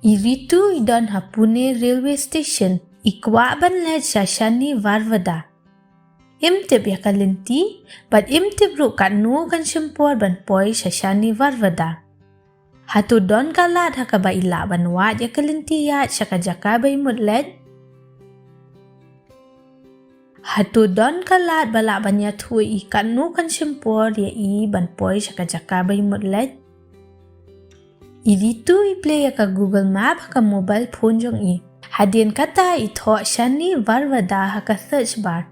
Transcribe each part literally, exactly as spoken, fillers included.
I Ritu i don ha Pune Railway Station, i kwah ban leit sha Shanivarvada. Im tip ïa ka lynti, bad im tip ruh katno kan shim por ban poi sha Shanivarvada. Hato don ka lad ha kaba i lah ban wad ïa ka lynti ïaid sha ka jaka ba i mut leit? Hato don ka lad ba lah ban ïathuh ïa i katno kan shim por ïa i ban poi sha ka jaka ba i mut leit? I Ritu i plie ïa ka Google Map ha ka mobile phone jong i. Hadien kata i thoh Shanivarvada ha ka search bar.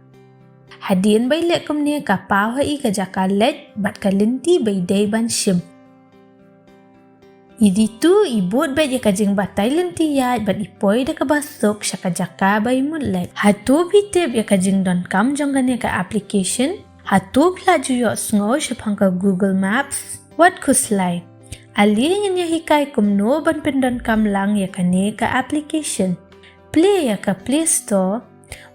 Hadien ba i leh kumne ka paw ha i ka jaka leit bad ka lynti ba i dei ban shim. I Ritu i bud beit ïa ka jingbatai lynti ïaid bad i poi da kaba suk sha ka jaka ba i mut leit. Hato phi tip ïa ka jingdonkam jong kane ka application? Hato phi la ju ïohsngew shaphang ka Google Maps? Wat khuslai. Ale ngin ïa hikai kumno ban pyndonkam lang ïa kane ka application. Plie ïa ka Play Store,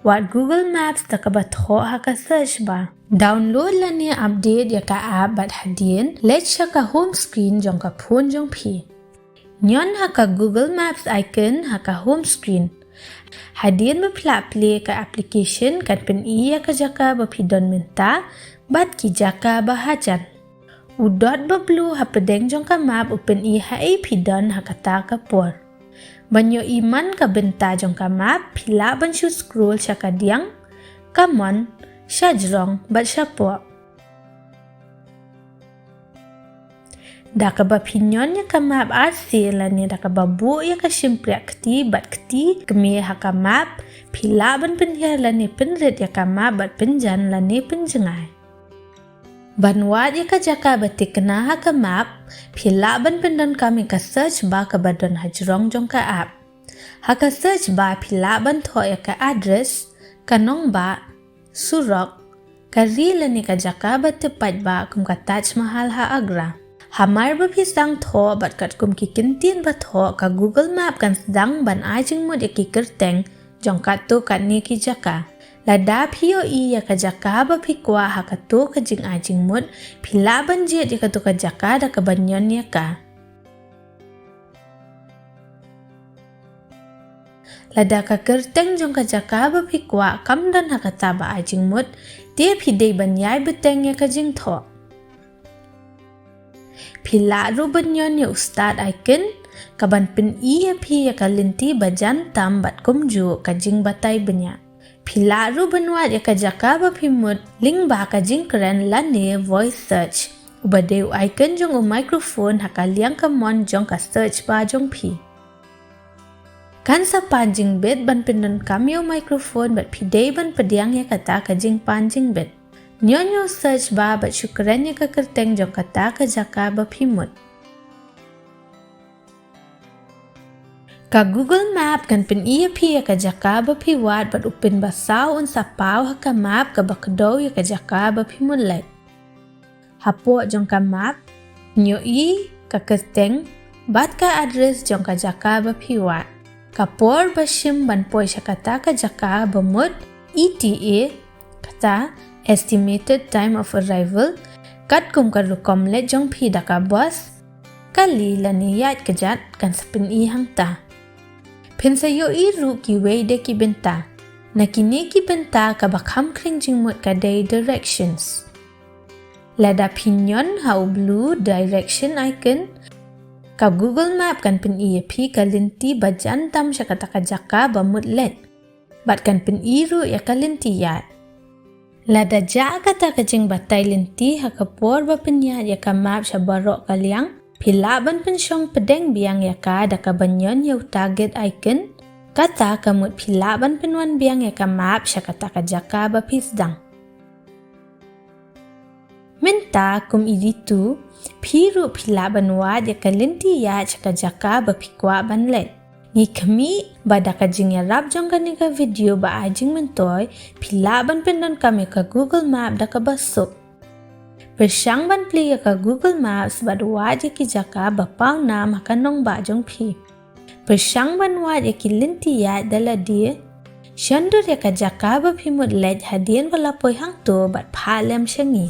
wad Google Maps da kaba thoh ha ka search bar. Download lane update ïa ka app bad hadien leit sha ka home screen jong ka phone jong phi. Ñion ha ka Google Maps icon ha ka home screen. Hadien ba phi la plie ka application kan pyni ïa ka jaka ba phi don mynta bad ki jaka ba hajan. U dot ba blue hapdeng jong ka map u pyni haei phi don ha kata ka por. Ban ïohi man ka bynta jong ka map phi lah ban shu scroll sha kadiang, kamon, shajrong bad shapoh. Da kaba phi ñion ïa ka map arsien lane da kaba buh ïa ka shympriah kti bad kti kmie ha ka map, phi lah ban pynhiar lane pynrit ïa ka map bad pynjan lane pynjngai. Ban wad ïa ka jaka ba thikna ha ka map, phi lah ban pyndonkam ïa ka search bar kaba don hajrong jong ka app. Ha ka search bar phi lah ban thoh ïa ka address, ka nongbah, surok, ka ri lane ka jaka ba tip paidbah kum ka Taj Mahal ha Agra. Hamar ba phi sdang thoh bad katkum ki kyntien ba thoh ka Google Map kan sdang ban ai jingmut ïa ki kyrteng jong katto katne ki jaka. Lada phi ïohi ïa ka jaka ba phi kwah ha kato ka jingai jingmut, phi lah ban jied ïa kato ka jaka da kaba ñion ïa ka. Lada ka kyrteng jong ka jaka ba phi kwah kam don ha kata ba ai jingmut, te phi dei ban ïai bteng ïa ka jingthoh. Phi lah ruh ban ñion ïa u start icon, kaban pyni ïa phi ïa ka lynti ba jan tam bad kumjuh ka jingbatai bniah. Phi lah ruh ban wad ïa ka jaka ba phi mut lyngba ka jingkren lane voice search, uba dei u icon jong u microphone ha ka liang kamon jong ka search bar jong phi. Kan sa pan jingbit ban pyndonkam ïa u microphone bad phi dei ban pdiang ïa kata ka jingpan jingbit. Ñion ïa u search bar bad shu kren ïa ka kyrteng jong kata ka jaka ba phi mut. Ka Google Map kan pyni ïa phi ïa ka jaka ba phi wad bad u pin ba saw un sa paw ha ka map kaba kdew ïa ka jaka ba phi mut leit. Hapoh jong ka map, ïohi ka kyrteng bad ka address jong ka jaka ba phi wad. Ka por ba shim ban poi sha kata ka jaka ba mut, E T A, kata estimated time of arrival, katkum ka rukom leit jong phi da ka bus, kali lane ïaid kjat kan sa pyni hangta. Phin sa ïohi ruh kiwei de ki bynta. Na kine ki bynta kaba kham khring jingmut ka dei directions. Lada phi ñion ha u blue direction icon, ka Google Map kan pyni ïa phi ka lynti ba jan tam sha kata ka jaka ba mut leit. Bad kan pyni ruh ïa ka lynti ïaid. Lada jah kata ka jingbatai lynti ha ka por ba pynïaid ïa ka map sha baroh ka liang, phi lah ban pynshong pdeng biang ïa ka da kaba ñion ïa u target icon, kata ka mut phi lah ban pynwan biang ïa ka map sha kata ka jaka ba phi sdang. Mynta kum i Ritu, phi ruh phi lah ban wad ïa ka lynti ïaid sha ka jaka ba phi kwah ban leit. Ngi khmih ba da ka jingïarap jong kane ka video ba ai jingmyntoi, phi lah ban pyndonkam ïa ka Google Map da kaba suk. Pyrshang ban plie ïa ka Google Maps bad wad ïa ki jaka ba paw nam ha ka nongbah jong phi. Pyrshang ban wad ïa ki lynti ïaid da lade. Shon dur ïa ka jaka ba phi mut leit hadien ba la poi hangto bad phah lem sha ngi.